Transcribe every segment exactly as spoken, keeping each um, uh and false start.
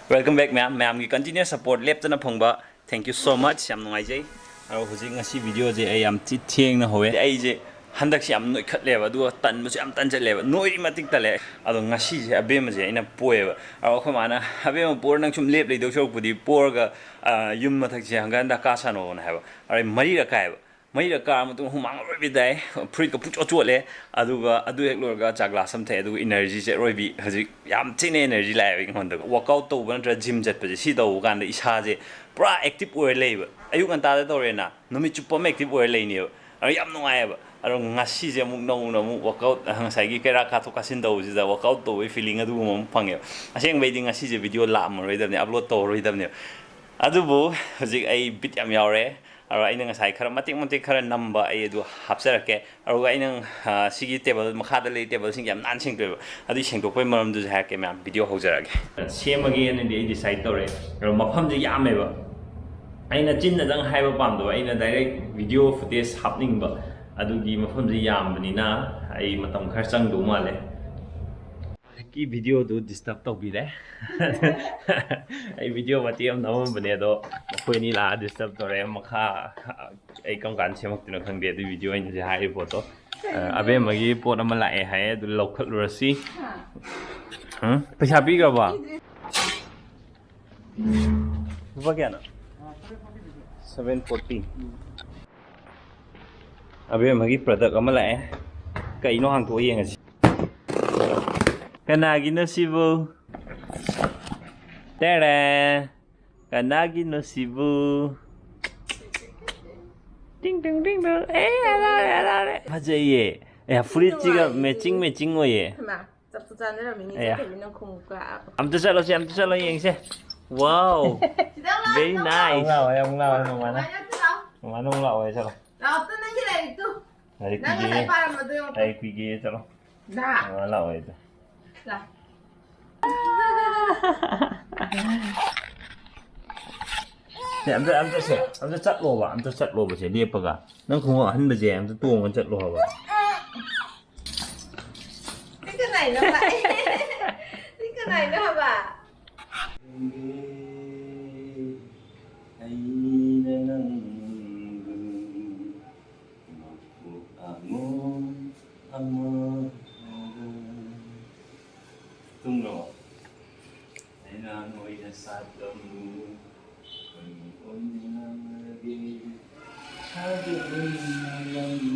Welcome back ꯃꯌꯥꯝ, ꯃꯌꯥꯝꯒꯤ continuous support ꯂꯦꯞꯇꯅ ꯐꯪꯕ, thank you so much, ꯌꯥꯝ ꯅꯨꯡꯉꯥꯏꯖꯩ꯫ ꯑꯗꯣ ꯍꯧꯖꯤꯛ ꯉꯁꯤ video ꯁꯦ ꯑꯩ ꯌꯥꯝ ꯊꯤ ꯊꯦꯡꯅ ꯍꯧꯋꯦ꯫ ꯑꯩꯁꯦ ꯍꯟꯗꯛꯁꯦ ꯌꯥꯝ ꯅꯣꯏꯈꯠꯂꯦꯕ, ꯑꯗꯨꯒ ꯇꯟꯕꯁꯨ ꯌꯥꯝ ꯇꯟꯖꯜꯂꯦꯕ, ꯅꯣꯏꯔꯤ ꯃꯇꯤꯛ ꯇꯜꯂꯦ꯫ ꯑꯗꯣ ꯉꯁꯤꯁꯦ ꯑꯕꯦꯝꯃꯁꯦ ꯑꯩꯅ ꯄꯣꯏꯌꯦꯕ꯫ ꯑꯗꯣ ꯑꯩꯈꯣꯏ ꯃꯥꯅ, "ꯑꯕꯦꯝꯃ, ꯄꯣꯔ ꯅꯪ ꯁꯨꯝ ꯂꯦꯞ ꯂꯩꯗꯧ ꯁꯔꯨꯛꯄꯨꯗꯤ ꯄꯣꯔꯒ, ꯑ, ꯌꯨꯝ ꯃꯊꯛꯁꯦ ꯍꯪꯒꯠ ꯍꯟꯗ ꯀꯥ ꯁꯥꯟꯅꯧꯅ" ꯍꯥꯏꯕ꯫ ꯑꯗꯩ ꯃꯔꯤꯔꯛ ꯀꯥꯏꯌꯦꯕ꯫ ꯃꯔꯤꯔꯛ ꯀꯥꯔ ꯃꯇꯨꯡꯗ ꯍꯨꯃꯥꯡ ꯑꯔꯣꯏꯕꯤ ꯇꯥꯏ, ꯐꯨꯔꯤꯠꯀ ꯄꯨꯡꯆꯣꯠ ꯆꯣꯠꯂꯦ꯫ ꯑꯗꯨꯒ ꯑꯗꯨ ꯍꯦꯛ ꯂꯣꯏꯔꯒ ꯆꯥ glass ꯑꯃ ꯊꯛꯑꯦ, ꯑꯗꯨꯒ energy ꯁꯦ ꯑꯔꯣꯏꯕꯤ, ꯍꯧꯖꯤꯛ ꯌꯥꯝ ꯊꯤꯅ energy ꯂꯥꯛꯑꯦꯕ ꯑꯩꯉꯣꯟꯗ꯫ Workout ꯇꯧꯕ ꯅꯠꯇ꯭ꯔꯒ gym ꯆꯠꯄꯁꯦ, ꯁꯤ ꯇꯧꯕ ꯀꯥꯟꯗ ꯏꯁꯥꯁꯦ ꯄꯨꯔꯥ active ꯑꯣꯏꯔ ꯂꯩꯕ꯫ ꯑꯌꯨꯛ ꯉꯟꯇꯥꯗ ꯇꯧꯔꯦꯅ, ꯅꯨꯃꯤꯠ ꯆꯨꯞꯄ ꯑꯃ active ꯑꯣꯏꯔ ꯂꯩꯅꯦꯕ꯫ ꯑꯗꯣ ꯌꯥꯝ ꯅꯨꯡꯉꯥꯏꯌꯦꯕ꯫ ꯑꯗꯣ ꯉꯁꯤꯁꯦ ꯑꯃꯨꯛ ꯅꯧꯅ ꯑꯃꯨꯛ workout, ꯉꯁꯥꯏꯒꯤ ꯀꯩꯔꯥꯛ ꯀꯥꯊꯣꯛ ꯀꯥꯁꯤꯟ ꯇꯧꯕꯁꯤꯗ workout ꯇꯧꯕꯒꯤ feeling ꯑꯗꯨꯒꯨꯝꯕ ꯑꯃ ꯐꯪꯉꯦꯕ꯫ ꯑꯁꯦꯡꯕꯩꯗꯤ ꯉꯁꯤꯁꯦ video ꯂꯥꯛꯑꯝꯃꯔꯣꯏꯗꯕꯅꯦ, upload ꯇꯧꯔꯔꯣꯏꯗꯕꯅꯦꯕ꯫ ꯑꯗꯨꯕꯨ ꯍꯧꯖꯤꯛ ꯑꯩ ꯕꯤꯠ ꯌꯥꯝ ꯌꯥꯎꯔꯦ꯫ ꯑꯗꯣ ꯑꯩꯅ ꯉꯁꯥꯏ ꯈꯔ ꯃꯇꯦꯛ ꯃꯇꯦꯛ ꯈꯔ ꯅꯝꯕ ꯑꯩ ꯑꯗꯨ ꯍꯥꯞꯆꯔꯛꯀꯦ꯫ ꯑꯗꯨꯒ ꯑꯩꯅ, ꯑ, ꯁꯤꯒꯤ table, ꯃꯈꯥꯗ ꯂꯩ table ꯁꯤꯡꯁꯦ ꯌꯥꯝ ꯅꯥꯟꯅ ꯁꯦꯡꯗꯣꯛꯑꯦꯕ꯫ ꯑꯗꯨꯒꯤ ꯁꯦꯡꯗꯣꯛꯄꯒꯤ ꯃꯔꯝꯗꯨꯁꯨ ꯍꯥꯏꯔꯛꯀꯦ ꯃꯌꯥꯝ, video ꯍꯧꯖꯔꯛꯑꯒꯦ꯫ ꯁꯦꯝꯃꯒꯦꯅꯗꯤ ꯑꯩ decide ꯇꯧꯔꯦ꯫ ꯑꯗꯣ ꯃꯐꯝꯁꯦ ꯌꯥꯝꯃꯦꯕ꯫ ꯑꯩꯅ ꯆꯤꯟꯅꯗꯪ ꯍꯥꯏꯕ ꯄꯥꯝꯗꯕ, ꯑꯩꯅ direct video footage ꯍꯥꯞꯅꯤꯡꯕ꯫ ꯑꯗꯨꯒꯤ ꯃꯐꯝꯁꯦ ꯌꯥꯝꯕꯅꯤꯅ ꯑꯩ ꯃꯇꯝ ꯈꯔ ꯆꯪꯗꯧ ꯃꯥꯜꯂꯦ꯫ ꯍꯧꯖꯤꯛꯀꯤ video ꯗꯨ disturb ꯇꯧꯕꯤꯔꯦ꯫ ꯑꯩ video ꯃꯇꯦꯛ ꯑꯃ ꯅꯝꯃꯝꯕꯅꯦ, ꯑꯗꯣ ꯃꯈꯣꯏ ꯑꯅꯤ ꯂꯥꯛꯑ disturb ꯇꯧꯔꯦ꯫ ꯃꯈꯥ ꯑꯩ ꯀꯔꯝ ꯀꯥꯟꯗ ꯁꯦꯝꯃꯛꯇꯣꯏꯅꯣ ꯈꯪꯗꯦ꯫ ꯑꯗꯨ video ꯑꯩꯅ ꯍꯧꯖꯤꯛ ꯍꯥꯏꯔꯤꯕ ꯄꯣꯠꯇꯣ, ꯑ, ꯑꯕꯦꯝꯃꯒꯤ ꯄꯣꯠ ꯑꯃ ꯂꯥꯛꯑꯦ ꯍꯥꯏꯌꯦ, ꯑꯗꯨ ꯂꯧꯈꯠꯂꯨꯔꯁꯤ꯫ ꯎꯝ? ꯄꯩꯁꯥ ꯄꯤꯈ꯭ꯔꯕꯣ? ꯂꯨꯄꯥ ꯀꯌꯥꯅꯣ? Seven forty꯫ ꯑꯕꯦꯝꯃꯒꯤ product ꯑꯃ ꯂꯥꯛꯑꯦ꯫ ꯀꯩꯅꯣ ꯍꯥꯡꯇꯣꯛꯑ ꯌꯦꯡꯉꯁꯤ꯫ ꯀꯅꯥꯒꯤꯅꯣ ꯁꯤꯕꯨ? ꯇꯦꯔꯦ! ꯀꯅꯥꯒꯤꯅꯣ ꯁꯤꯕꯨ? ꯇꯤꯡ ꯇꯤꯡ ꯇꯤꯡ ꯇꯤꯡ꯫ ꯑꯦ, ꯍꯔꯥꯎꯔꯦ, ꯍꯔꯥꯎꯔꯦ꯫ ꯐꯖꯩꯌꯦ꯫ ꯑꯦ, ꯐꯨꯔꯤꯠꯁꯤꯒ ꯅꯨꯡꯉꯥꯏꯌꯦ꯫ Matching, matching ꯑꯣꯏꯌꯦ꯫ ꯍꯩꯃꯥ, ꯆꯞꯁꯨ ꯆꯥꯟꯅꯔꯝꯃꯤꯅꯦ, ꯑꯌꯥ꯫ ꯏꯆꯦ ꯊꯣꯏꯕꯤ, ꯅꯪ ꯈꯣꯡꯎꯞꯀ꯫ ꯑꯝꯇ ꯆꯠꯂꯣꯁꯦ, ꯑꯝꯇ ꯆꯠꯂꯣ ꯌꯦꯡꯁꯦ꯫ Wow! ꯁꯤꯗ ꯂꯥꯛꯑꯣ, Very ꯁꯤꯗ ꯂꯥꯛꯑꯣ꯫ Nice! ꯑꯃꯨꯛ ꯂꯥꯛꯑꯣ, ꯑꯃꯨꯛ ꯂꯥꯛꯑꯣ, ꯃꯃꯥꯅ꯫ ꯁꯨꯃꯥꯏꯅ ꯂꯥꯛꯑꯣ꯫ ꯃꯃꯥꯅ ꯑꯃꯨꯛ ꯂꯥꯛꯑꯣ, ꯆꯠꯂꯣ꯫ ꯂꯥꯛꯑꯣ, ꯑꯝꯇ ꯅꯪꯒꯤ ꯂꯥꯏꯔꯤꯛꯇꯨ꯫ ꯂꯥꯏꯔꯤꯛ ꯅꯪ ꯄꯤꯒꯦ꯫ ꯉꯁꯥꯏ ꯄꯥꯔꯝꯕꯗꯣ ꯌꯦꯡꯉꯣ꯫ ꯂꯥꯏꯔꯤꯛ ꯄꯤꯒꯦ, ꯆꯠꯂꯣ꯫ ꯂꯥ꯫ ꯃꯃꯥ ꯂꯥꯛꯑꯣ ꯑꯩꯗꯣ꯫ ꯂꯥ꯫ ꯁꯦ, ꯑꯝꯇ, ꯑꯝꯇ ꯁꯦ, ꯑꯝꯇ ꯆꯠꯂꯣꯕ, ꯑꯝꯇ ꯆꯠꯂꯣꯕ ꯁꯦ, ꯂꯦꯞꯄꯒ꯫ ꯅꯪ ꯈꯣꯡꯎꯞ ꯑꯍꯟꯕꯁꯦ ꯑꯝꯇ ꯇꯣꯡꯉ ꯆꯠꯂꯣ ꯍꯥꯏꯕ꯫ ꯁꯤ ꯀꯅꯥꯏꯅꯣ ꯍꯥꯏꯕ? ꯁꯤ ꯀꯅꯥꯏꯅꯣ ꯍꯥꯏꯕ? ꯑꯣꯏꯅ ꯁꯥꯠꯂꯝꯃꯨ, ꯑꯩꯈꯣꯏꯒꯤ ꯑꯣꯏꯅ ꯉꯥꯡꯂꯒꯦ, ꯁꯥꯖꯕꯅ ꯂꯝꯕꯤ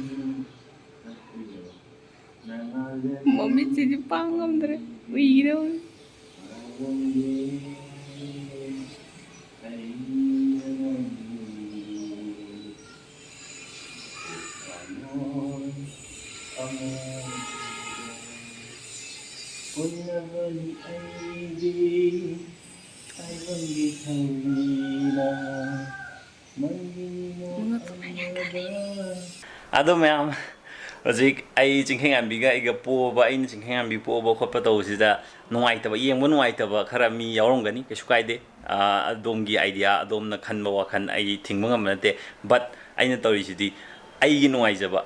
ꯇꯥꯛꯄꯤꯔꯣ, ꯅꯉꯥꯜꯂꯦ ꯃꯃꯤꯠꯁꯤꯗꯤ ꯄꯥꯡ ꯉꯝꯗ꯭ꯔꯦ, ꯎꯏꯔꯦ꯫ ꯉꯥꯏꯔꯝꯒꯦ, ꯑꯩꯅ ꯅꯪꯕꯨ꯫ ꯑꯗꯣ ꯃꯌꯥꯝ, ꯍꯧꯖꯤꯛ ꯑꯩ ꯆꯤꯡꯈꯩꯉꯥꯟꯕꯤꯒ ꯑꯩꯒ ꯄꯣꯛꯑꯕ, ꯑꯩꯅ ꯆꯤꯡꯈꯩꯉꯥꯟꯕꯤ ꯄꯣꯛꯑꯕ ꯈꯣꯠꯄ ꯇꯧꯕꯁꯤꯗ ꯅꯨꯡꯉꯥꯏꯇꯕ, ꯌꯦꯡꯕ ꯅꯨꯡꯉꯥꯏꯇꯕ ꯈꯔ ꯃꯤ ꯌꯥꯎꯔꯝꯒꯅꯤ, ꯀꯩꯁꯨ ꯀꯥꯏꯗꯦ꯫ ꯑꯥ, ꯑꯗꯣꯝꯒꯤ idea, ꯑꯗꯣꯝꯅ ꯈꯟꯕ ꯋꯥꯈꯜ ꯑꯩ ꯊꯤꯡꯕ ꯉꯝꯕ ꯅꯠꯇꯦ꯫ But ꯑꯩꯅ ꯇꯧꯔꯤꯁꯤꯗꯤ ꯑꯩꯒꯤ ꯅꯨꯡꯉꯥꯏꯖꯕ,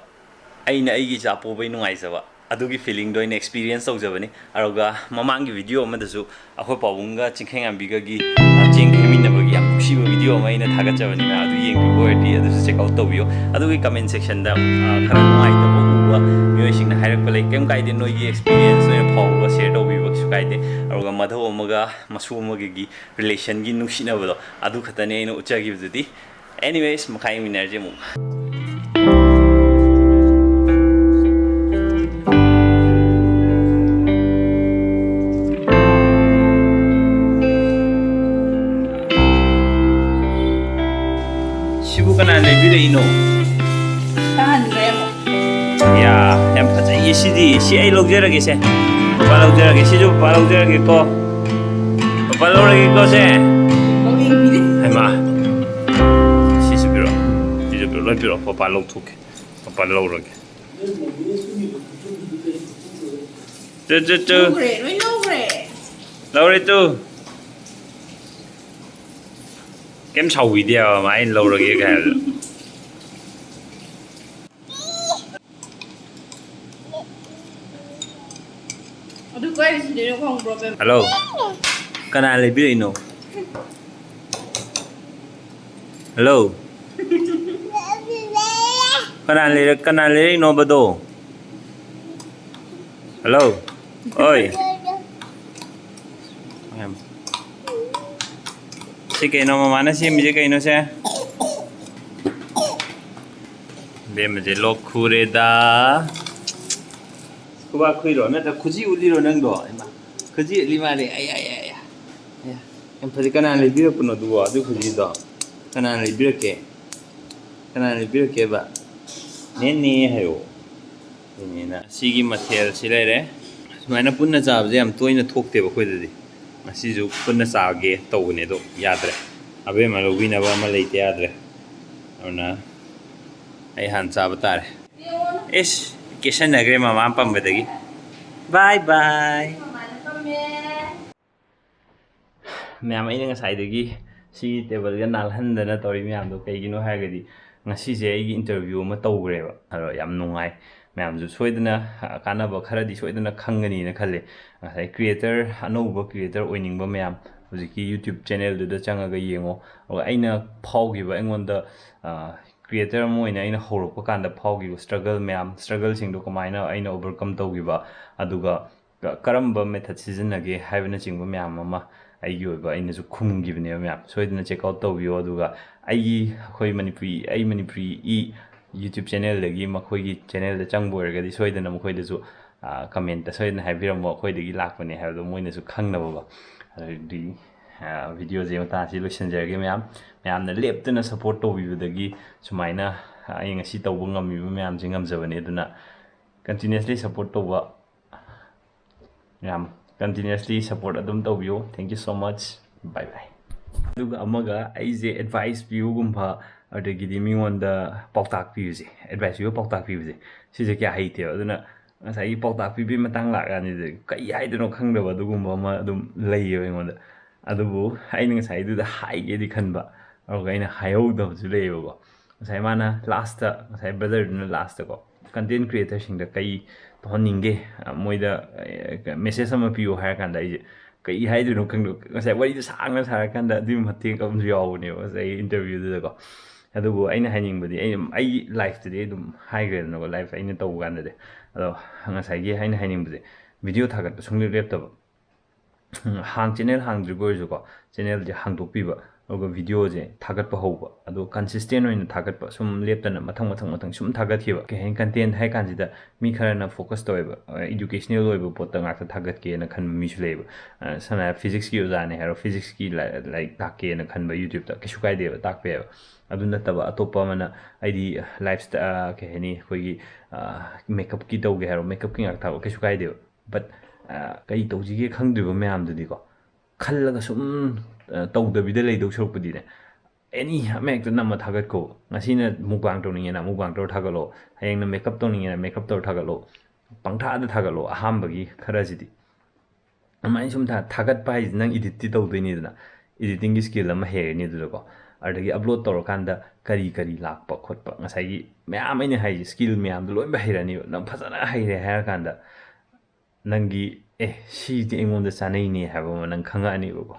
ꯑꯩꯅ ꯑꯩꯒꯤ ꯏꯆꯥ ꯄꯣꯛꯄꯒꯤ ꯅꯨꯡꯉꯥꯏꯖꯕ, ꯑꯗꯨꯒꯤ feelingꯗꯣ ꯑꯩꯅ experience ꯇꯧꯖꯕꯅꯤ꯫ ꯑꯗꯨꯒ ꯃꯃꯥꯡꯒꯤ video ꯑꯃꯗꯁꯨ ꯑꯩꯈꯣꯏ ꯄꯥꯕꯨꯡꯒ ꯆꯤꯡꯈꯩꯉꯥꯟꯕꯤꯒꯒꯤ, ꯑ, ꯆꯦꯡ ꯈꯦꯃꯤꯟꯅꯕꯒꯤ ꯌꯥꯝ ꯅꯨꯡꯁꯤꯕ video ꯑꯃ ꯑꯩꯅ ꯊꯥꯒꯠꯆꯕꯅꯤ, ꯃꯌꯥꯝ ꯑꯗꯨ ꯌꯦꯡꯗ꯭ꯔꯤꯕ ꯑꯣꯏꯔꯗꯤ ꯑꯗꯨꯁꯨ check out ꯇꯧꯕꯤꯌꯨ꯫ ꯑꯗꯨꯒꯤ comment sectionꯗ, ꯑ, ꯈꯔ ꯅꯨꯡꯉꯥꯏꯇꯕ ꯎꯕ ꯃꯤꯑꯣꯏꯁꯤꯡꯅ ꯍꯥꯏꯔꯛꯄ ꯂꯩ, ꯀꯩꯝ ꯀꯥꯏꯗꯦ, ꯅꯣꯏꯒꯤ experience, ꯅꯣꯏꯅ ꯐꯥꯎꯕ share ꯇꯧꯕꯤꯕ ꯀꯩꯁꯨ ꯀꯥꯏꯗꯦ꯫ ꯑꯗꯨꯒ ꯃꯙꯧ ꯑꯃꯒ ꯃꯁꯨ ꯑꯃꯒꯒꯤ relationꯒꯤ ꯅꯨꯡꯁꯤꯅꯕꯗꯣ ꯑꯗꯨ ꯈꯛꯇꯅꯦ ꯑꯩꯅ ꯎꯠꯆꯈꯤꯕꯗꯨꯗꯤ꯫ Anyways, ꯃꯈꯥ ꯌꯦꯡꯃꯤꯟꯅꯔꯁꯦ ꯑꯃꯨꯛ꯫ ꯁꯤꯕꯨ ꯀꯅꯥ ꯂꯩꯕꯤꯔꯛꯏꯅꯣ? ꯇꯥꯍꯟꯈ꯭ꯔꯦ ꯑꯃꯨꯛ꯫ ꯌꯥ, ꯌꯥꯝ ꯐꯖꯩꯌꯦ ꯁꯤꯗꯤ꯫ ꯁꯤ ꯑꯩ ꯂꯧꯖꯔꯒꯦꯁꯦ꯫ ꯄꯄꯥ ꯂꯧꯖꯔꯒꯦ꯫ ꯁꯤꯁꯨ ꯄꯄꯥ ꯂꯧꯖꯔꯒꯦꯀꯣ꯫ ꯄꯄꯥ ꯂꯧꯔꯒꯦꯀꯣ ꯁꯦ꯫ ꯂꯧꯅꯤꯡꯕꯤꯗꯦ꯫ ꯍꯩꯃꯥ꯫ ꯁꯤꯁꯨ ꯄꯤꯔꯛꯑꯣ꯫ ꯁꯤꯁꯨ ꯄꯤꯔꯛꯑꯣ꯫ ꯂꯣꯏ ꯄꯤꯔꯛꯑꯣ꯫ ꯄꯄꯥ ꯂꯧꯊꯣꯛꯀꯦ꯫ ꯄꯄꯥ ꯂꯧꯔꯒꯦ꯫ Two, two, two. ꯂꯧꯈ꯭ꯔꯦ, ꯂꯣꯏ ꯂꯧꯈ꯭ꯔꯦ꯫ ꯂꯧꯔꯦ ꯇꯨ꯫ ꯀꯩꯝ ꯁꯥꯎꯕꯤꯗꯦꯕ ꯃꯥ ꯑꯩꯅ ꯂꯧꯔꯒꯦ ꯀꯥꯏ ꯍꯥꯏꯕꯗꯣ꯫ ꯑꯗꯨ ꯀꯥꯏꯗ ꯁꯤꯟꯗꯣꯏꯅꯣ ꯈꯪꯕ꯭ꯔꯣ, ꯕꯦꯝ? ꯍꯜꯂꯣ꯫ ꯀꯅꯥ ꯂꯩꯕꯤꯔꯛꯏꯅꯣ? ꯍꯜꯂꯣ꯫ ꯀꯅꯥ ꯂꯩꯔ-, ꯀꯅꯥ ꯂꯩꯔꯛꯏꯅꯣꯕꯗꯣ? ꯍꯜꯂꯣ꯫ ꯑꯣꯏ꯫ ꯁꯤ ꯀꯩꯅꯣ ꯃꯃꯥꯅ ꯁꯦꯝꯃꯤꯁꯦ? ꯀꯩꯅꯣꯁꯦ? ꯕꯦꯝꯃꯁꯦ ꯂꯣꯛ ꯈꯨꯔꯦꯗ꯫ ꯈꯨꯕꯥꯛ ꯈꯨꯏꯔꯣ ꯅꯠꯇ꯭ꯔ ꯈꯨꯖꯤ ꯎꯠꯂꯤꯔꯣ ꯅꯪꯗꯣ? ꯏꯃꯥ, ꯈꯨꯖꯤ ꯎꯠꯂꯤ ꯃꯥꯜꯂꯦ꯫ ꯑꯩ, ꯑꯩ, ꯑꯩ, ꯑꯩ꯫ ꯑꯌꯥ, ꯌꯥꯝ ꯐꯖꯩ꯫ ꯀꯅꯥꯅ ꯂꯩꯕꯤꯔꯛꯄꯅꯣ ꯑꯗꯨꯕꯣ, ꯑꯗꯨ ꯈꯨꯖꯤꯗꯣ? ꯀꯅꯥꯅ ꯂꯩꯕꯤꯔꯛꯀꯦ? ꯀꯅꯥꯅ ꯂꯩꯕꯤꯔꯛꯀꯦꯕ? ꯅꯦꯅꯦ ꯍꯥꯏꯌꯣ꯫ ꯅꯦꯅꯦꯅ꯫ ꯁꯤꯒꯤ ꯃꯊꯦꯜꯁꯤ ꯂꯩꯔꯦ꯫ ꯁꯨꯃꯥꯏꯅ ꯄꯨꯟꯅ ꯆꯥꯕꯁꯦ ꯌꯥꯝ ꯇꯣꯏꯅ ꯊꯣꯛꯇꯦꯕ ꯑꯩꯈꯣꯏꯗꯗꯤ꯫ ꯉꯁꯤꯁꯨ ꯄꯨꯟꯅ ꯆꯥꯒꯦ ꯇꯧꯕꯅꯦ, ꯑꯗꯣ ꯌꯥꯗ꯭ꯔꯦ꯫ ꯑꯕꯦꯝꯃ ꯂꯧꯕꯤꯅꯕ ꯑꯃ ꯂꯩꯇ ꯌꯥꯗ꯭ꯔꯦ꯫ ꯑꯗꯨꯅ ꯑꯩ ꯍꯥꯟꯅ ꯆꯥꯕ ꯇꯥꯔꯦ꯫ ꯏꯁ, ꯀꯦꯁꯟꯅꯈ꯭ꯔꯦ ꯃꯃꯥ ꯄꯝꯕꯗꯒꯤ꯫ ꯕꯥꯏ ꯕꯥꯏ꯫ ꯃꯌꯥꯝ, ꯑꯩꯅ ꯉꯁꯥꯏꯗꯒꯤ ꯁꯤꯒꯤ ꯇꯦꯕꯜꯒ ꯅꯥꯜꯍꯟꯗꯅ ꯇꯧꯔꯤ ꯃꯌꯥꯝꯗꯣ ꯀꯩꯒꯤꯅꯣ ꯍꯥꯏꯔꯒꯗꯤ, ꯉꯁꯤꯁꯦ ꯑꯩꯒꯤ ꯏꯟꯇꯔꯚ꯭ꯌꯨ ꯑꯃ ꯇꯧꯈ꯭ꯔꯦꯕ꯫ ꯑꯗꯣ ꯌꯥꯝ ꯅꯨꯡꯉꯥꯏ꯫ ꯃꯌꯥꯝꯁꯨ ꯁꯣꯏꯗꯅ, ꯑ, ꯀꯥꯟꯅꯕ ꯈꯔꯗꯤ ꯁꯣꯏꯗꯅ ꯈꯪꯒꯅꯤꯅ ꯈꯜꯂꯦ꯫ ꯉꯁꯥꯏ ꯀ꯭ꯔꯤꯌꯦꯇꯔ, ꯑꯅꯧꯕ ꯀ꯭ꯔꯤꯌꯦꯇꯔ ꯑꯣꯏꯅꯤꯡꯕ ꯃꯌꯥꯝ ꯍꯧꯖꯤꯛꯀꯤ YouTube ꯆꯦꯅꯦꯜꯗꯨꯗ ꯆꯪꯉꯒ ꯌꯦꯡꯉꯣ꯫ ꯑꯗꯨꯒ ꯑꯩꯅ ꯐꯥꯎꯈꯤꯕ, ꯑꯩꯉꯣꯟꯗ, ꯑ, ꯀ꯭ꯔꯤꯌꯦꯇꯔ ꯑꯃ ꯑꯣꯏꯅ ꯑꯩꯅ ꯍꯧꯔꯛꯄ ꯀꯥꯟꯗ ꯐꯥꯎꯈꯤꯕ ꯁ꯭ꯇ꯭ꯔꯒꯜ ꯃꯌꯥꯝ, ꯁ꯭ꯇ꯭ꯔꯒꯜꯁꯤꯡꯗꯣ ꯀꯃꯥꯏꯅ ꯑꯩꯅ ꯑꯣꯚꯔꯀꯝ ꯇꯧꯈꯤꯕ, ꯑꯗꯨꯒ ꯀ-, ꯀꯔꯝꯕ ꯃꯦꯊꯠ ꯁꯤꯖꯤꯟꯅꯒꯦ ꯍꯥꯏꯕꯅꯆꯤꯡꯕ ꯃꯌꯥꯝ ꯑꯃ ꯑꯩꯒꯤ ꯑꯣꯏꯕ ꯑꯩꯅꯁꯨ ꯈꯨꯝꯈꯤꯕꯅꯦꯕ ꯃꯌꯥꯝ꯫ ꯁꯣꯏꯗꯅ ꯆꯦꯛ ꯑꯥꯎꯠ ꯇꯧꯕꯤꯌꯣ꯫ ꯑꯗꯨꯒ ꯑꯩꯒꯤ, ꯑꯩꯈꯣꯏ ꯃꯅꯤꯄꯨꯔꯤ, ꯑꯩ ꯃꯅꯤꯄꯨꯔꯤ ꯏ YouTube ꯆꯦꯅꯦꯜꯗꯒꯤ ꯃꯈꯣꯏꯒꯤ ꯆꯦꯅꯦꯜꯗ ꯆꯪꯕ ꯑꯣꯏꯔꯒꯗꯤ ꯁꯣꯏꯗꯅ ꯃꯈꯣꯏꯗꯁꯨ, ꯑ, ꯀꯃꯦꯟꯇ ꯁꯣꯏꯗꯅ ꯍꯥꯏꯕꯤꯔꯝꯃꯣ, ꯑꯩꯈꯣꯏꯗꯒꯤ ꯂꯥꯛꯄꯅꯦ ꯍꯥꯏꯕꯗꯣ ꯃꯣꯏꯅꯁꯨ ꯈꯪꯅꯕꯀꯣ꯫ ꯑꯗꯨꯗꯤ, ꯑ, ꯚꯤꯗꯤꯑꯣꯁꯦ ꯃꯇꯥꯡꯁꯤ ꯂꯣꯏꯁꯤꯟꯖꯔꯒꯦ ꯃꯌꯥꯝ꯫ ꯃꯌꯥꯝꯅ ꯂꯦꯞꯇꯅ ꯁꯞꯄꯣꯔꯠ ꯇꯧꯕꯤꯕꯗꯒꯤ ꯁꯨꯃꯥꯏꯅ ꯑꯩ ꯉꯁꯤ ꯇꯧꯕ ꯉꯝꯃꯤꯕ ꯃꯌꯥꯝꯁꯦ ꯉꯝꯖꯕꯅꯦ꯫ ꯑꯗꯨꯅ continuously support ꯇꯧꯕ ꯌꯥꯝ continuously support ꯑꯗꯨꯝ ꯇꯧꯕꯤꯌꯨ꯫ Thank you so much. Bye bye. ꯑꯗꯨꯒ ꯑꯃꯒ, ꯑꯩꯁꯦ ꯑꯦꯗꯚꯥꯏꯁ ꯄꯤꯌꯨꯒꯨꯝꯕ, ꯑꯗꯒꯤꯗꯤ ꯃꯤꯉꯣꯟꯗ ꯄꯥꯎꯇꯥꯛ ꯄꯤꯕꯁꯦ, ꯑꯦꯗꯚꯥꯏꯁ ꯄꯤꯕ, ꯄꯥꯎꯇꯥꯛ ꯄꯤꯕꯁꯦ, ꯁꯤꯁꯦ ꯀꯌꯥ ꯍꯩꯇꯦꯕ꯫ ꯑꯗꯨꯅ ꯉꯁꯥꯏꯒꯤ ꯄꯥꯎꯇꯥꯛ ꯄꯤꯕꯒꯤ ꯃꯇꯥꯡ ꯂꯥꯛꯀꯥꯟꯁꯤꯗ ꯀꯩ ꯍꯥꯏꯗꯣꯏꯅꯣ ꯈꯪꯗꯕ ꯑꯗꯨꯒꯨꯝꯕ ꯑꯃ ꯑꯗꯨꯝ ꯂꯩꯌꯦꯕ ꯑꯩꯉꯣꯟꯗ꯫ ꯑꯗꯨꯕꯨ ꯑꯩꯅ ꯉꯁꯥꯏꯗꯨꯗ ꯍꯥꯏꯒꯦꯗꯤ ꯈꯟꯕ, ꯑꯗꯨꯒ ꯑꯩꯅ ꯍꯥꯏꯍꯧꯗꯕꯁꯨ ꯂꯩꯌꯦꯕꯀꯣ꯫ ꯉꯁꯥꯏ ꯃꯥꯅ ꯂꯥꯁꯇ, ꯉꯁꯥꯏ ꯕ꯭ꯔꯗꯔꯗꯨꯅ ꯂꯥꯁꯇꯀꯣ, ꯀꯟꯇꯦꯟ ꯀ꯭ꯔꯤꯌꯦꯇꯔꯁꯤꯡꯗ ꯀꯩ ꯇꯧꯍꯟꯅꯤꯡꯒꯦ? ꯑ, ꯃꯣꯏꯗ, ꯑ, ꯃꯦꯁꯦꯖ ꯑꯃ ꯄꯤꯌꯨ ꯍꯥꯏꯔ ꯀꯥꯟꯗ ꯑꯩꯁꯦ ꯀꯩ ꯍꯥꯏꯗꯣꯏꯅꯣ ꯈꯪꯗꯕ꯫ ꯉꯁꯥꯏ ꯋꯥꯔꯤꯗꯣ ꯁꯥꯡꯅ ꯁꯥꯔꯀꯥꯟꯗ ꯑꯗꯨꯒꯤ ꯃꯇꯦꯡ ꯑꯃꯁꯨ ꯌꯥꯎꯕꯅꯦꯕ ꯉꯁꯥꯏ ꯏꯟꯇꯔꯚ꯭ꯌꯨꯗꯨꯗꯀꯣ꯫ ꯑꯗꯨꯕꯨ ꯑꯩꯅ ꯍꯥꯏꯅꯤꯡꯕꯗꯤ, ꯑꯩ, ꯑꯩꯒꯤ ꯂꯥꯏꯐꯇꯗꯤ ꯑꯩ ꯑꯗꯨꯝ ꯍꯥꯏꯈ꯭ꯔꯦꯗꯅꯀꯣ, ꯂꯥꯏꯐ ꯑꯩꯅ ꯇꯧꯕ ꯀꯥꯟꯗꯗꯤ꯫ ꯑꯗꯣ ꯉꯁꯥꯏꯒꯤ ꯑꯩꯅ ꯍꯥꯏꯅꯤꯡꯕꯁꯦ, ꯚꯤꯗꯤꯑꯣ ꯊꯥꯒꯠꯄ ꯁꯨꯡꯂꯦꯞ ꯂꯦꯞꯇꯕ꯫ ꯎꯝ, ꯍꯥꯡ-, ꯆꯦꯅꯦꯜ ꯍꯥꯡꯗ꯭ꯔꯤꯕ ꯑꯣꯏꯔꯁꯨꯀꯣ, ꯆꯦꯅꯦꯜꯁꯦ ꯍꯥꯡꯗꯣꯛꯄꯤꯕ꯫ ꯑꯗꯨꯒ ꯚꯤꯗꯤꯑꯣꯁꯦ ꯊꯥꯒꯠꯄ ꯍꯧꯕ, ꯑꯗꯣ ꯀꯟꯁꯤꯁꯇꯦꯟ ꯑꯣꯏꯅ ꯊꯥꯒꯠꯄ, ꯁꯨꯝ ꯂꯦꯞꯇꯅ ꯃꯊꯪ ꯃꯊꯪ ꯃꯊꯪ ꯁꯨꯝ ꯊꯥꯒꯠꯈꯤꯕ꯫ ꯀꯩ ꯍꯥꯏꯅꯤ, ꯀꯟꯇꯦꯟ ꯍꯥꯏ ꯀꯥꯟꯁꯤꯗ ꯃꯤ ꯈꯔꯅ ꯐꯣꯀꯁ ꯇꯧꯋꯦꯕ, ꯏꯗꯨꯀꯦꯁꯅꯦꯜ ꯑꯣꯏꯕ ꯄꯣꯠꯇ ꯉꯥꯛꯇ ꯊꯥꯒꯠꯀꯦꯅ ꯈꯟꯕ ꯃꯤꯁꯨ ꯂꯩꯌꯦꯕ꯫ ꯁꯝꯅ ꯍꯥꯏꯔꯕ, ꯐꯤꯖꯤꯛꯁꯀꯤ ꯑꯣꯖꯥꯅꯦ ꯍꯥꯏꯔꯣ, ꯐꯤꯖꯤꯛꯁꯀꯤ ꯂꯥꯏꯔꯤꯛ ꯇꯥꯛꯀꯦꯅ ꯈꯟꯕ ꯌꯨꯇ꯭ꯌꯨꯕꯇ ꯀꯩꯁꯨ ꯀꯥꯏꯗꯦꯕ, ꯇꯥꯛꯄ ꯌꯥꯏꯕ꯫ ꯑꯗꯨ ꯅꯠꯇꯕ ꯑꯇꯣꯞꯄ ꯑꯃꯅ, ꯑꯩꯗꯤ ꯂꯥꯏꯐ ꯀꯩ ꯍꯥꯏꯅꯤ, ꯑꯩꯈꯣꯏꯒꯤ ꯃꯦꯀꯞꯀꯤ ꯇꯧꯒꯦ ꯍꯥꯏꯔꯣ, ꯃꯦꯀꯞꯀꯤ ꯉꯥꯛꯇ ꯊꯥꯒꯠꯂꯣ, ꯀꯩꯁꯨ ꯀꯥꯏꯗꯦꯕ꯫ ꯕꯠ ꯀꯔꯤ ꯇꯧꯁꯤꯒꯦ ꯈꯪꯗ꯭ꯔꯤꯕ ꯃꯌꯥꯝꯗꯨꯗꯤꯀꯣ, ꯈꯜꯂꯒ ꯁꯨꯝ ꯇꯧꯗꯕꯤꯗ ꯂꯩꯗꯧ ꯁꯔꯨꯛꯄꯨꯗꯤꯅꯦ, ꯑꯦꯅꯤ ꯑꯃ ꯍꯦꯛꯇ ꯅꯝꯃ ꯊꯥꯒꯠꯀꯣ꯫ ꯉꯁꯤꯅ ꯃꯨꯛꯕꯥꯡ ꯇꯧꯅꯤꯡꯉꯦꯅ ꯃꯨꯛꯕꯥꯡ ꯇꯧꯔ ꯊꯥꯒꯠꯂꯣ, ꯍꯌꯦꯡꯅ ꯃꯦꯀꯞ ꯇꯧꯅꯤꯡꯉꯦꯅ ꯃꯦꯀꯞ ꯇꯧꯔ ꯊꯥꯒꯠꯂꯣ꯫ ꯄꯪꯊꯥꯗ ꯊꯥꯒꯠꯂꯣ ꯑꯍꯥꯟꯕꯒꯤ ꯈꯔꯁꯤꯗꯤ꯫ ꯑꯗꯨꯃꯥꯏꯅ ꯁꯨꯝ ꯊꯥꯒꯠꯄ ꯍꯥꯏꯁꯤ ꯅꯪ ꯏꯗꯤꯠꯇꯤ ꯇꯧꯗꯣꯏꯅꯤꯗꯅ, ꯏꯗꯤꯇꯤꯡꯒꯤ ꯁ꯭ꯀꯤꯜ ꯑꯃ ꯍꯩꯔꯅꯤ ꯑꯗꯨꯗꯀꯣ꯫ ꯑꯗꯒꯤ ꯑꯞꯂꯣꯗ ꯇꯧꯔꯀꯥꯟꯗ ꯀꯔꯤ ꯀꯔꯤ ꯂꯥꯛꯄ ꯈꯣꯠꯄ, ꯉꯁꯥꯏꯒꯤ ꯃꯌꯥꯝ ꯑꯩꯅ ꯍꯥꯏꯁꯦ, ꯁ꯭ꯀꯤꯜ ꯃꯌꯥꯝꯗꯣ ꯂꯣꯏꯅꯃꯛ ꯍꯩꯔꯅꯤꯕ꯫ ꯅꯪ ꯐꯖꯅ ꯍꯩꯔꯦ ꯍꯥꯏꯔꯀꯥꯟꯗ ꯅꯪꯒꯤ, "ꯑꯦ, ꯁꯤꯗꯤ ꯑꯩꯉꯣꯟꯗ ꯆꯥꯅꯩꯅꯦ" ꯍꯥꯏꯕ ꯑꯃ ꯅꯪ ꯈꯪꯉꯛꯑꯅꯤꯕꯀꯣ꯫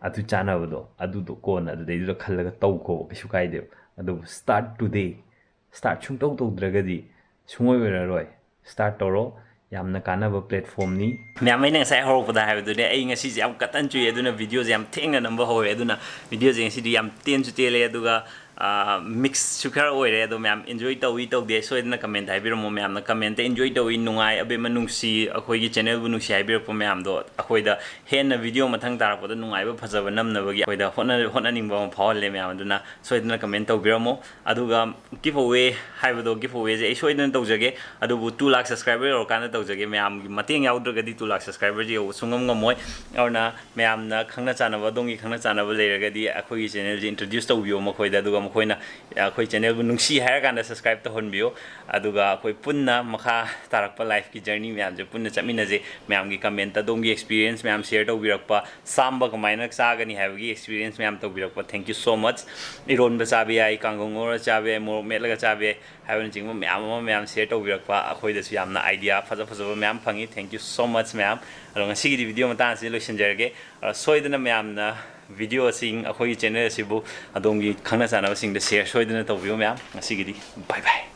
ꯑꯗꯨ ꯆꯥꯅꯕꯗꯣ, ꯑꯗꯨꯗꯣ ꯀꯣꯟꯅ ꯑꯗꯨꯗꯩꯗꯨꯗ ꯈꯜꯂꯒ ꯇꯧꯈꯣꯕ, ꯀꯩꯁꯨ ꯀꯥꯏꯗꯦꯕ꯫ ꯑꯗꯨꯕꯨ start today, start ꯁꯨꯡꯇꯧ ꯇꯧꯗ꯭ꯔꯒꯗꯤ ꯁꯨꯡꯑꯣꯏ ꯑꯣꯏꯔꯔꯣꯏ꯫ Start ꯇꯧꯔꯣ, ꯌꯥꯝꯅ ꯀꯥꯟꯅꯕ ꯄ꯭ꯂꯦꯠꯐꯣꯝꯅꯤ꯫ ꯃꯌꯥꯝ, ꯑꯩꯅ ꯉꯁꯥꯏ ꯍꯧꯔꯛꯄꯗ ꯍꯥꯏꯕꯗꯨꯅꯦ, ꯑꯩ ꯉꯁꯤꯁꯦ ꯌꯥꯝ ꯀꯇꯟ ꯆꯨꯏ, ꯑꯗꯨꯅ ꯚꯤꯗꯤꯑꯣꯁꯦ ꯌꯥꯝ ꯊꯦꯡꯅ ꯅꯝꯕ ꯍꯧꯔꯦ꯫ ꯑꯗꯨꯅ ꯚꯤꯗꯤꯑꯣꯁꯦ ꯉꯁꯤꯗꯤ ꯌꯥꯝ ꯇꯦꯟꯁꯨ ꯇꯦꯜꯂꯦ, ꯑꯗꯨꯒ ꯃꯤꯛꯁꯁꯨ ꯈꯔ ꯑꯣꯏꯔꯦ꯫ ꯑꯗꯣ ꯃꯌꯥꯝ ꯏꯟꯖꯣꯏ ꯇꯧꯏ ꯇꯧꯗꯦ ꯁꯣꯏꯗꯅ ꯀꯃꯦꯟꯇ ꯍꯥꯏꯕꯤꯔꯝꯃꯣ꯫ ꯃꯌꯥꯝꯅ ꯀꯃꯦꯟꯇ "ꯏꯟꯖꯣꯏ ꯇꯧꯏ, ꯅꯨꯡꯉꯥꯏ, ꯑꯕꯦꯝꯃ ꯅꯨꯡꯁꯤ, ꯑꯩꯈꯣꯏꯒꯤ ꯆꯦꯅꯦꯜꯕꯨ ꯅꯨꯡꯁꯤ" ꯍꯥꯏꯕꯤꯔꯛꯄ ꯃꯌꯥꯝꯗꯣ ꯑꯩꯈꯣꯏꯗ ꯍꯦꯟꯅ ꯚꯤꯗꯤꯑꯣ ꯃꯊꯪ ꯇꯥꯔꯛꯄꯗ ꯅꯨꯡꯉꯥꯏꯕ ꯐꯖꯕ ꯅꯝꯅꯕꯒꯤ ꯑꯩꯈꯣꯏꯗ ꯍꯣꯠꯅ-, ꯍꯣꯠꯅꯅꯤꯡꯕ ꯑꯃ ꯐꯥꯎꯍꯜꯂꯦ ꯃꯌꯥꯝ꯫ ꯑꯗꯨꯅ ꯁꯣꯏꯗꯅ ꯀꯃꯦꯟ ꯇꯧꯕꯤꯔꯝꯃꯣ꯫ ꯑꯗꯨꯒ ꯒꯤꯐ ꯑꯋꯦ ꯍꯥꯏꯕꯗꯣ, ꯒꯤꯐ ꯑꯋꯦꯁꯦ ꯑꯩ ꯁꯣꯏꯗꯅ ꯇꯧꯖꯒꯦ, ꯑꯗꯨꯕꯨ two lakh subscriber ꯌꯧꯔꯀꯥꯟꯗ ꯇꯧꯖꯒꯦ꯫ ꯃꯌꯥꯝꯒꯤ ꯃꯇꯦꯡ ꯌꯥꯎꯗ꯭ꯔꯒꯗꯤ two lakh subscriberꯁꯦ ꯌꯧꯕ ꯁꯨꯡꯉꯝ ꯉꯝꯃꯣꯏ꯫ ꯑꯗꯨꯅ ꯃꯌꯥꯝꯅ ꯈꯪꯅ ꯆꯥꯟꯅꯕ, ꯑꯗꯣꯝꯒꯤ ꯈꯪꯅ ꯆꯥꯟꯅꯕ ꯂꯩꯔꯒꯗꯤ ꯑꯩꯈꯣꯏꯒꯤ ꯆꯦꯅꯦꯜꯁꯦ introduce ꯇꯧꯕꯤꯌꯣ ꯃꯈꯣꯏꯗ, ꯑꯗꯨꯒ ꯃꯈꯣꯏꯅ ꯑꯩꯈꯣꯏ ꯆꯦꯅꯦꯜꯕꯨ ꯅꯨꯡꯁꯤ ꯍꯥꯏꯔꯀꯥꯟꯗ subscribe ꯇꯧꯍꯟꯕꯤꯌꯨ꯫ ꯑꯗꯨꯒ ꯑꯩꯈꯣꯏ ꯄꯨꯟꯅ ꯃꯈꯥ ꯇꯥꯔꯛꯄ ꯂꯥꯏꯐꯀꯤ ꯖꯔꯅꯤ ꯃꯌꯥꯝꯁꯦ ꯄꯨꯟꯅ ꯆꯠꯃꯤꯟꯅꯁꯦ꯫ ꯃꯌꯥꯝꯒꯤ ꯀꯃꯦꯟꯇ ꯑꯗꯣꯝꯒꯤ experience ꯃꯌꯥꯝ share ꯇꯧꯕꯤꯔꯛꯄ, ꯆꯥꯝꯕ ꯀꯃꯥꯏꯅ ꯆꯥꯒꯅꯤ ꯍꯥꯏꯕꯒꯤ experience ꯃꯌꯥꯝ ꯇꯧꯕꯤꯔꯛꯄ, thank you so much꯫ ꯏꯔꯣꯟꯕ ꯆꯥꯕ ꯌꯥꯏ, ꯀꯥꯡꯉꯧ ꯉꯧꯔ ꯆꯥꯕ ꯌꯥꯏ, ꯃꯣꯔꯣꯛ ꯃꯦꯠꯂꯒ ꯆꯥꯕ ꯌꯥꯏ ꯍꯥꯏꯕꯅꯆꯤꯡꯕ ꯃꯌꯥꯝ ꯑꯃ ꯃꯌꯥꯝ share ꯇꯧꯕꯤꯔꯛꯄ, ꯑꯩꯈꯣꯏꯗꯁꯨ ꯌꯥꯝꯅ idea ꯐꯖ ꯐꯖꯕ ꯃꯌꯥꯝ ꯐꯪꯉꯤ꯫ Thank you so much ꯃꯌꯥꯝ꯫ ꯑꯗꯣ ꯉꯁꯤꯒꯤꯗꯤ ꯚꯤꯗꯤꯑꯣ ꯃꯇꯥꯡ ꯑꯁꯤꯗ ꯂꯣꯏꯁꯤꯟꯖꯔꯒꯦ꯫ ꯑ, ꯁꯣꯏꯗꯅ ꯃꯌꯥꯝꯅ ꯚꯤꯗꯤꯑꯣꯁꯤꯡ, ꯑꯩꯈꯣꯏꯒꯤ ꯆꯦꯅꯦꯜ ꯑꯁꯤꯕꯨ ꯑꯗꯣꯝꯒꯤ ꯈꯪꯅ ꯆꯥꯟꯅꯕꯁꯤꯡꯗ share ꯁꯣꯏꯗꯅ ꯇꯧꯕꯤꯌꯨ ꯃꯌꯥꯝ꯫ ꯉꯁꯤꯒꯤꯗꯤ bye bye꯫